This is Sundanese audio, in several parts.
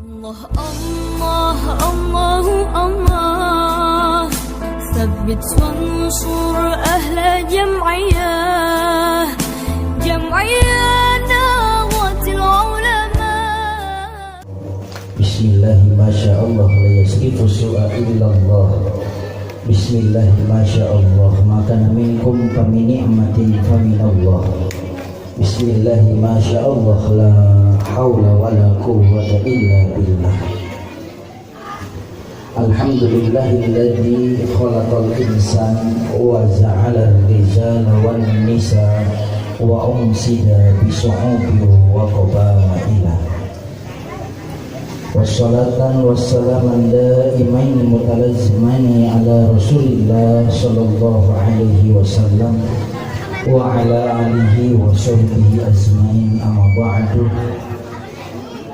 الله الله الله الله ثبت وانصر أهل جمعية جمعية نهضة العلماء. Bismillah masya Allah la yasrifu su'a illallah. Bismillah masya Allah ma kana minkum famin ni'matin faminallah. Bismillah masya Allah la hawla wa la quwwata illa billah. Alhamdulillahilladzi khalaqal insan wa ja'ala ar-rijala wan nisa wa umsida bi su'ubi wa qabaila. Wassalatan wassalaman daimain mutalazzimaini ala Rasulillah sallallahu alaihi wasallam wa ala alihi wa sahbihi ajmain, amma ba'du.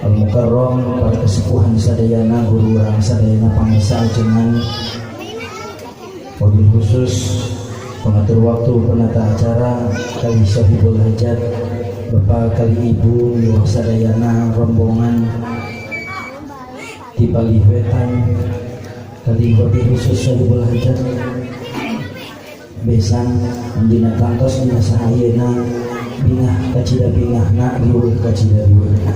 Al-Mukarram, para kesepuhan sadayana, guru urang sadayana, pangesa ajengan, wabil khusus pengatur waktu, penata acara, kali sahibul hajat bapak kali ibu miwah sadayana rombongan di Bali Wetan, kali wabil khusus sahibul hajat besan dina tangtos dina sahayeuna, bingah kacida bingahna, riweuh kacida riweuhna.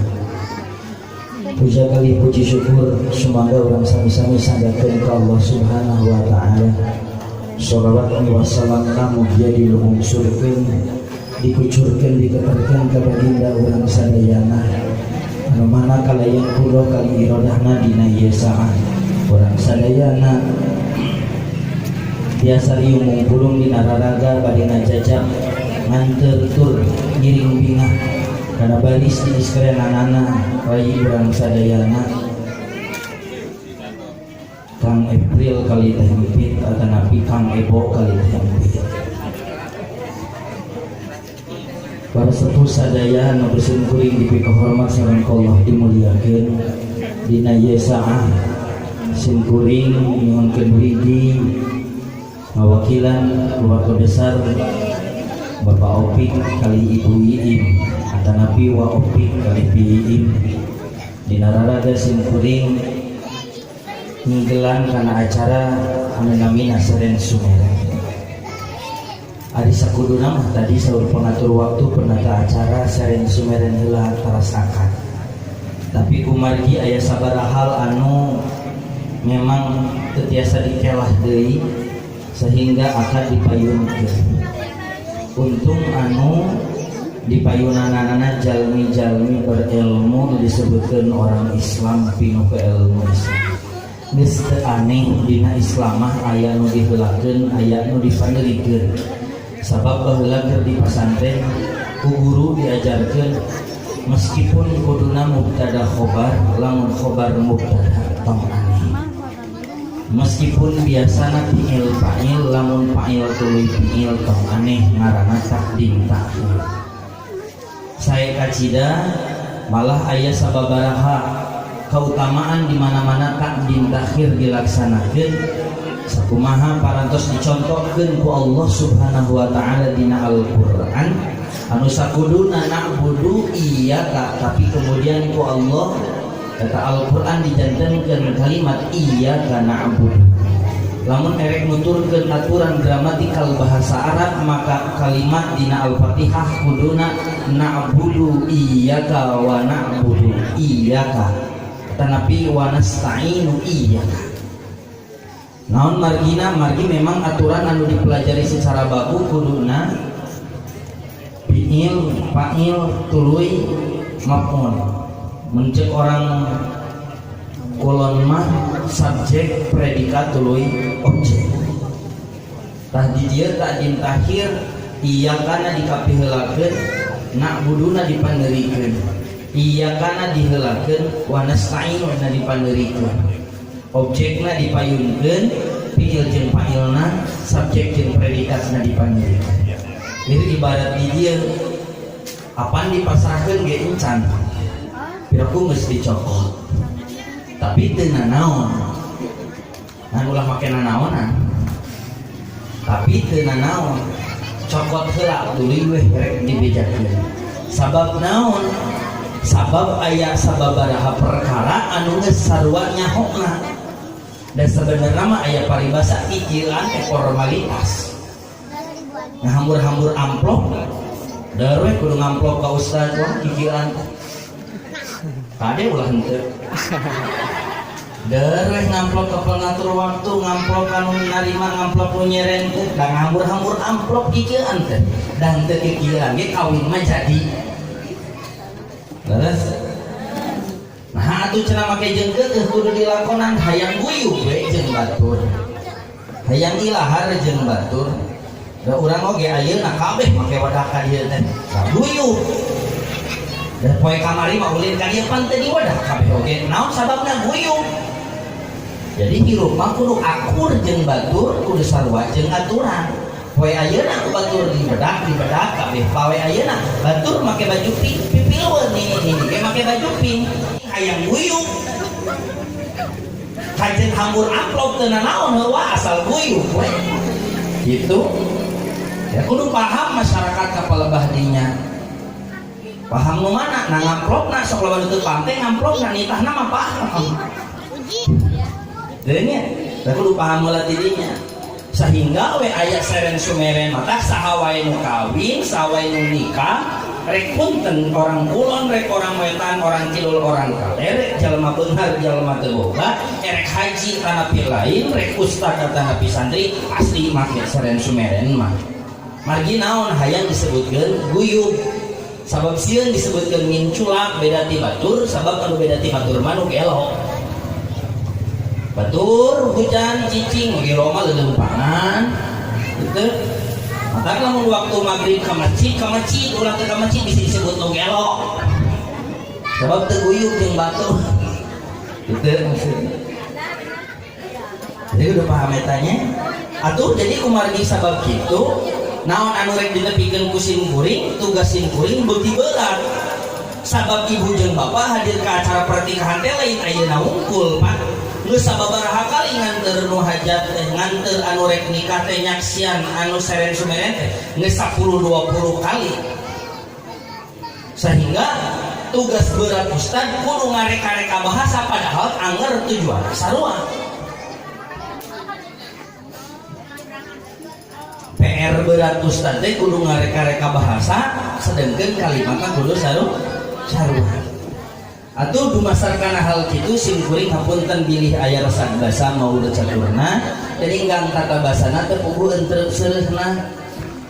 Puja kali puji syukur sumangga urang sami-sami sanggakeun ka Allah Subhanahu wa taala. Shalawat wa salamna mugia dilungsurkeun, dikucurkeun, diketerkeun ka baginda urang sadayana anu mana kalayan kula kali irodahna dina ieu saah urang sadayana biasa riung mungpulung dina raraga bade ngajajak, nganteur tur ngiring bingah karena baris di iskrenanana rai urang sadayana, Kang April kali Teh Pipit atanapi Kang Ebo kali Teh Pipit. Para sepuh sadaya nu kuring dipikahormat sareng Allah dimuliakeun, dina ieu saah sim kuring nyuhunkeun widi ngawakilan keluarga besar Bapak Opik kali Ibu Iim atanapi Wa Opik kali Bi Iim, dina raraga sim kuring nggelang kana acara anu namina Seren Sumeren. Ari sakuduna mah tadi saur pengatur waktu, penata acara, Seren Sumeren heula teras akad, tapi kumargi aya sabaraha hal anu memang teu tiasa dikelah deui sehingga akad dipayunkeun. Untung anu dipayunanana jalmi-jalmi berilmu, disebutkan orang Islam pinuh ke ilmu Islam. Geus teu aneh dina Islam mah aya nu diheulakeun, aya nu dipandeurikeun, sabab baheula keur di pasantren ku guru diajarkeun meskipun kuduna mubtada khobar, lamun khobar mubtada tong aneh, meskipun biasana fi'il fa'il, lamun fa'il tuluy fi'il tong aneh, ngaranna takdim takhir. Saya kacida malah aya sababaraha keutamaan di mana-mana takdim takhir dilaksanakeun, sakumaha parantos dicontohkeun ku Allah Subhanahu wa taala dina Al-Qur'an anu sakuduna na'budu iyyaka, tapi kemudian ku Allah kata Al-Qur'an dijantenkeun kalimat iyyaka na'budu. Lamun erek nuturkeun aturan gramatikal bahasa Arab, maka kalimat dina Al-Fatihah kuduna na'budu iyyaka wa na'budu iyyaka tanapi wa nasta'inu iyyaka. Naon margina? Margi memang aturan anu dipelajari secara baku kuduna fi'il fa'il tuluy maf'ul. Mun cek orang kulon mah subjek predikat tuluy objek. Tah, di dieu takdim takhir, iyyakana dikapiheulakeun, na'buduna dipandeurikeun, iyyakana diheulakeun, wa nasta'inu na dipandeurikeun, objekna dipayunkeun, fi'il jeung fa'ilna, subjek jeung predikatna dipandeurikeun. Jadi ibarat di dieu apan dipasrahkeun ge encan, piraku geus dicokot tapi teu nanaon, ngan ulah make nanaonan, tapi teu nanaon, cokot heula tuluy weh rek dibejakeun. Sabab naon? Sabab aya sababaraha perkara anu geus sarua nyahona. Dan sebenarnya mah aya paribasa kikieuan teh formalitas. Nah, hambur-hambur amplop der we kudu ngamplop ka ustad wah kikieuan teh. Kade ulah henteu. Der we ngamplop ke pengatur waktu, ngamplop kanu narima, ngamplop nu nyeren teh, da ngahambur-hambur amplop kikieuan teh. Dan teu kikieuan ge kawin mah jadi. Leres? Nah, atuh cenah make jeung keukeuh kudu dilakonan hayang guyub we jeung batur. Hayang ilahar jeung batur. Da urang oge ayeuna kabeh make wadah ka dieu teh. Guyub. Da poe kamari mah ulin ka dieu pan teu diwadah kabeh oge. Naon sababna guyub? Jadi hirup mah kudu akur jeung batur, kudu sarua jeung aturan. Poe ayeuna ku batur dibedak, dibedak kabeh. Poe ayeuna batur make baju pink, pipilueun nini nini ge make baju pink. Hayang guyub. Kajen hambur amplop teu nanaon heueuh asal guyub we. Gitu. Ya kudu paham masyarakat ka palebah dinya. Paham nu mana? Nah ngamplopna sok loba nu teu paham teh ngamplopna nitahna mah paham. Deui nya, da kudu paham heula ti dinya. Sehingga we aya seren sumeren mata saha wae nu kawin, saha wae nu nikah, rek punten orang kulon, rek orang wetan, orang kidul, orang kaler, rek jalma beunghar, jalma teu boga, erek haji tanapi lain, rek ustad tanapi santri, pasti make seren sumeren mah. Margi naon hayang disebutkeun guyub. Sabab sieun disebutkeun minculak beda ti batur, sabab anu beda ti batur mah nu gelo. Batur hujan cicing gelo mah leuleumpangan gitu. Maka lamun waktu maghrib ka masjid ulah teu ka masjid bisa disebut nu gelo. Sabab teu guyub jeung batur. Gitu maksudnya. Jadi udah paham etanya. Atuh jadi kumargi sabab kitu naon anu rek dinepikeun ku sim kuring, tugas sim kuring beuki berat. Sabab ibu jeung bapak hadir ke acara pernikahan teh lain ayeuna wungkul, Pak. Geus sababaraha kali nganter nu hajat teh, nganter anu rek nikah teh nyaksian anu seren sumeren teh geus 10 20 kali. Sehingga tugas berat ustad kudu ngareka-reka bahasa padahal anger tujuan sarua. PR berat ustad teh kudu ngareka-reka bahasa sedangkan kalimatna kudu sarua. Atuh dumasar kana hal kitu sim kuring hapunten bilih aya resah basa maulud caturna jadi enggang tata basana teu puguh entrep seureuhna.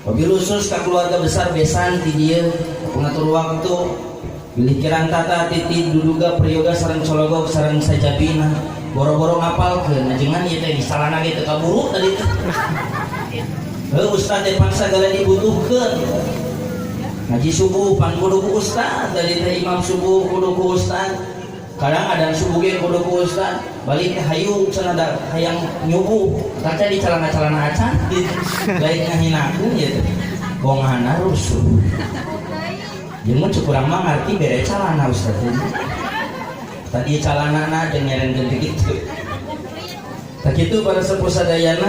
Wabil khusus ka keluarga besar besan ti dieu pengatur waktu bilih kirang tata titi duduga priyoga sareng cologog sareng sajabina boro-boro ngapalkeun ajengan ieu teh di salana ge teu kaburu tadi teh. Heuh ustad teh pan sagala dibutuhkeun. Ngaji subuh pan kudu ku ustad, tadi teh imam subuh kudu ku ustad. Kadang ada subuh ge kudu ku ustad. Balik teh hayung cenah da hayang nyubuh. Kaca di celana-celana acan gitu. Lain ngahinakeun ieu teh. Bongana rusuh. Jeung mun cek urang mah ngarti bere calana ustad teh. Tadi calanana jeung nyerenkeun teh kitu. Tah kitu para sepuh sadayana.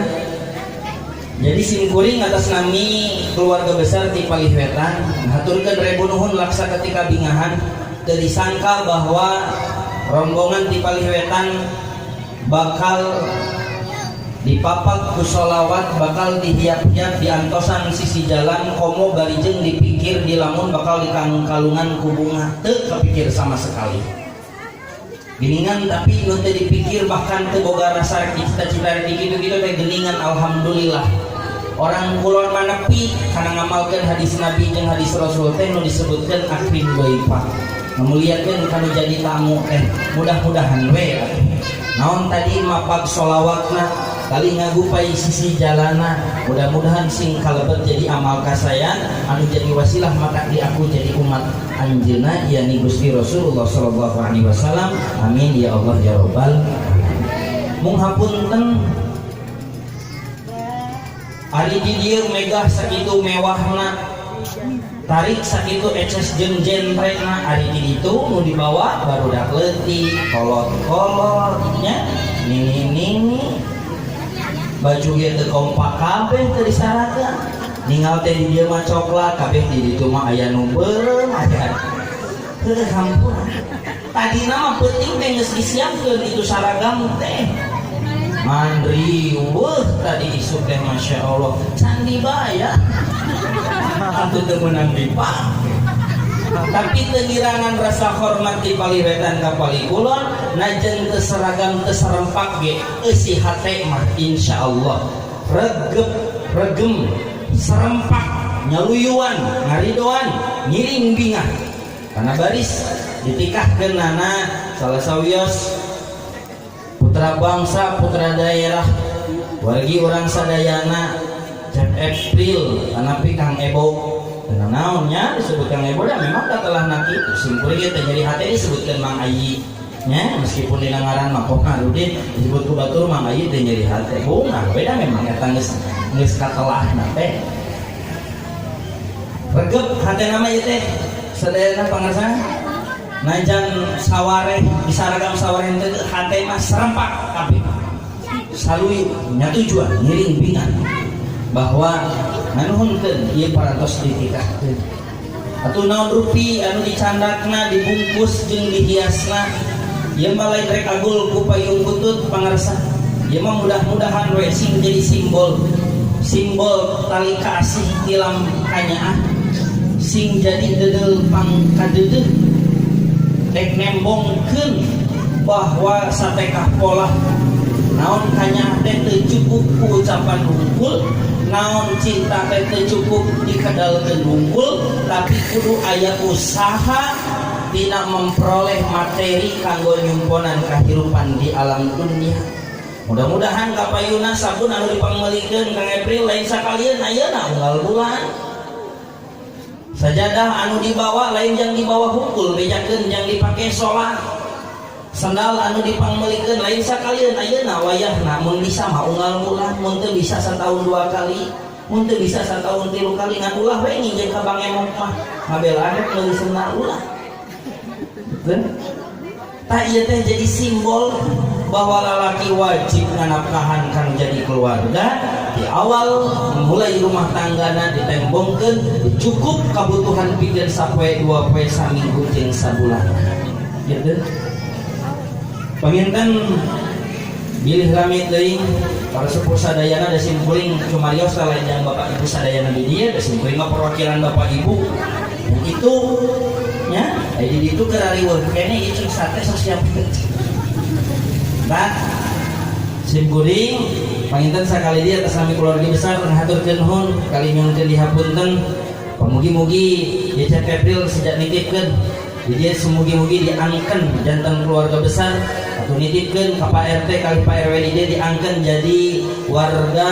Jadi simkuring atas nami keluarga besar di Palih Wetan haturkeun rebu nuhun laksa ketika bingahan teu disangka bahwa rombongan di Palih Wetan bakal dipapak ku sholawat, bakal dihiap-hiap di antosan sisi jalan komo barijeng dipikir dilamun bakal dikangkalungan ku bunga teu kepikir sama sekali. Geningan tapi nu teu dipikir bahkan teu boga rasa rek dicita-cita rek kitu-kitu teh geningan alhamdulillah. Orang kulon manepi kana ngamalkeun hadis Nabi jeung hadis Rasul teh nu disebutkeun akrim dhaifa. Ngamuliakeun kanu jadi tamu teh mudah-mudahan we atuh. Naon tadi mapag sholawatna kali ngagupai sisi jalana mudah-mudahan sing kalebet jadi amal kasayan anu jadi wasilah maka di aku jadi umat anjeunna yakni Gusti Rasulullah sallallahu alaihi wasallam. Amin ya Allah ya rabbal alamin. Mung hapunten ari di dieu megah sakitu mewahna tarik sakitu eces jeung jentrena ari di ditu nu dibawa barudak leutik kolot-kolot nya nini-nini baju ge teu kompak kabeh teu disaraga ningal teh di dieu mah coklat kabeh di ditu mah aya nu beureum aya Heuh, hampura. Tadina mah peuting teh geus disiapkeun itu saragam teh. Ngan riweuh tadi isuk teh, Masya Allah, can dibayar. Atuh teu meunang dipake. Tapi teu ngirangan rasa hormat di palih wetan ka palih kulon, najan teu seragam, teu serempak ge, eusi hate mah insyaallah regep, regem, serempak, nyaluyuan, ngaridoan, ngiring bingah karena baris ditikahkeun nana salah sawios putra bangsa, putra daerah, wargi urang sadayana, Cep April tanapi Kang Ebo. Dan naonnya disebut Kang Ebo dah memang telah nak itu simkuring ge teh nyeri hate disebutkan Mang Ayi nya, meskipun dina ngaran mah Komarudin, disebut ku batur Mang Ayi teh nyeri hate bunga beda. Memang eta geus geus katelahna teh regep hate nama ieu teh sadayana pangarsa. Najan sawareh di saragam sawareh teh, hate mah serempak kabeh, saluyu, nya tujuan ngiring bingah bahwa nganuhunkeun ieu parantos ditikahkeun. Atuh naon rupi anu dicandakna, dibungkus jeung dihiasna, ieu mah lain rek agul ku payung butut, pangarsa. Ieu mah mudah-mudahan we sing jadi simbol, simbol tali kasih tilam kanyaah, sing jadi deudeuh pangkadeudeuh rek nembongkeun bahwa satekah polah naon kanyaah teh teu cukup ku ucapan hungkul, naon cinta teh teu cukup dikedalkeun hungkul, tapi kudu aya usaha dina memperoleh materi kanggo nyumponan kahirupan di alam dunia. Mudah-mudahan kapayuna sabun anu dipangmeulikeun Kang April lain sakalieun, ayeuna unggal bulan. Sajadah anu dibawa lain yang dibawa hungkul, bejakeun yang dipake sholat. Sendal anu dipangmeulikeun lain sakalieun, ayeuna wayahna, mun bisa mah unggal bulan, mun teu bisa satahun dua kali, mun teu bisa satahun tilu kali. Ngan ulah we nginjeun ka Bang Emok mah ngabelaan rek meuli sendal, ulah. Betul? Tah, ieu teh jadi simbol bahwa lalaki wajib nganafkahan kan jadi keluarga di awal mulai rumah tanggana ditembongkeun cukup kebutuhan pikeun sapoe, dua poe, saminggu jeung sabulan gitu. Panginten bilih lami teuing para sepuh sadayana, da simkuring cumarios lain yang bapak ibu sadayana di dieu, da simkuring mah perwakilan bapak ibu yang itu nya. Jadi itu keur riweuh kene ieu cing sate sok siap. Nah, simkuring panginten sakali dia atas nami keluarga besar ngahaturkeun nuhun kali nyungkeun dihapunten. Pamugi-mugi ya Cep April sejak nitipkeun jadi semugi-mugi diangken janten keluarga besar atau nitipkeun ka Pak RT kali Pak RW di dia diangken jadi warga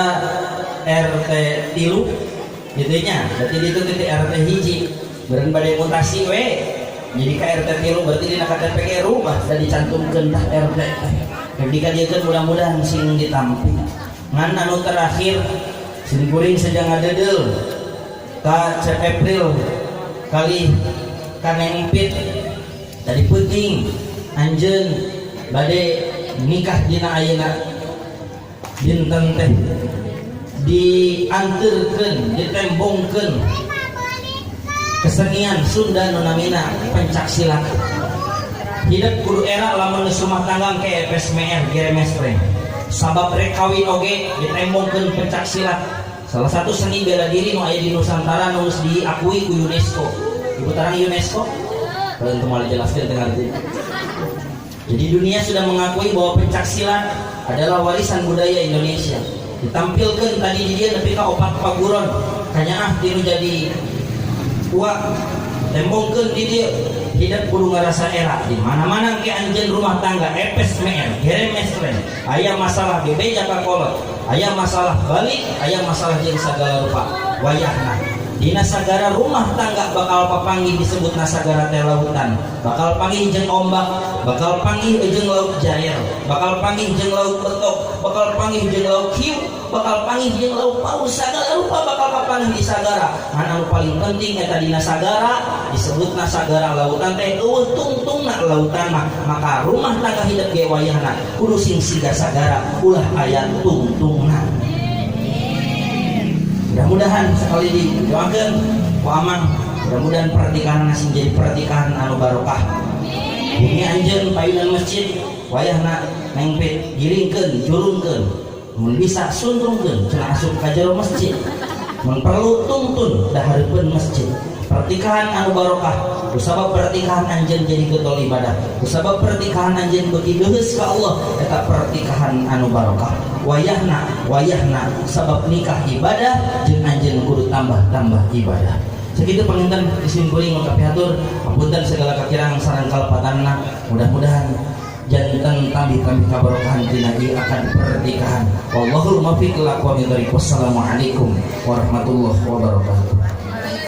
RT 3 gitu nya. Berarti itu titik RT 1 beren bade mutasi we jadi ka RT 3, berarti dina KTP ge rubah dan dicantumkeun tah RT teh. Dikadiekeun, mudah-mudahan sing ditampi. Ngan anu terakhir, simkuring sejak ngadeudeuh ka Cep April kali ka Neng Empit dari penting anjeun bade nikah dina ayeuna dinten teh dianterkeun, ditembongkeun kesenian Sunda nu namina pencak silat. Hidup kudu era lamun geus rumah tangga ke FSMR geremestre, sabab rek kawin oge ditembongkeun pencak silat, salah satu seni bela diri nu aya di Nusantara nu geus diakui ku UNESCO. Ibu tarang UNESCO? Kalau untuk mau dijelaskan dengan arti. Jadi dunia sudah mengakui bahwa pencak silat adalah warisan budaya Indonesia. Ditampilkan tadi di dia nepi ka opat paguron. Kanyaah tinu jadi tua tembongkeun di dia. Hidup kudu ngarasa era di mana-mana ke anjeun rumah tangga epes meer geremes tren aya masalah bebeja ka kolot, aya masalah balik, aya masalah jeung sagala rupa wayahna. Dina sagara rumah tangga bakal papanggih, disebut sagara teh lautan, bakal panggih jeung ombak, bakal panggih jeung laut jair, bakal panggih jeung laut betok, bakal panggih jeung laut hiu, bakal panggih jeung laut paus. Sagala rupa bakal papanggih di sagara. Ngan anu paling penting eta dina sagara disebutna sagara lautan teh euweuh tungtungna lautan mah. Maka rumah tangga hidup ge wayahna kudu sing siga sagara, ulah aya tungtungna. Mudah-mudahan sekali didoakan ku amang. Mudah-mudahan pernikahan sing jadi pernikahan anu barokah. Bumi anjeun payunan masjid, wayahna nengpit giringkeun, jurungkeun, mun bisa suntrungkeun cenah asup ka jero masjid, mun perlu tungtun da hareupeun masjid. Pernikahan anu barokah kusabab pernikahan anjeun jadi getol ibadah, kusabab pernikahan anjeun beuki geuheus ka Allah, eta pernikahan anu barokah. Wayahna, wayahna sabab nikah ibadah jeung anjeun kudu tambah-tambah ibadah. Segitu panginten simkuring kapihatur, hapunten segala kakirangan sareng kalepatanna. Mudah-mudahan janten tambih-tambih kabarokahan tina ieu akad pernikahan. Wallahul muwaffiq ila aqwamit thoriq. Wassalamualaikum warahmatullahi wabarakatuh.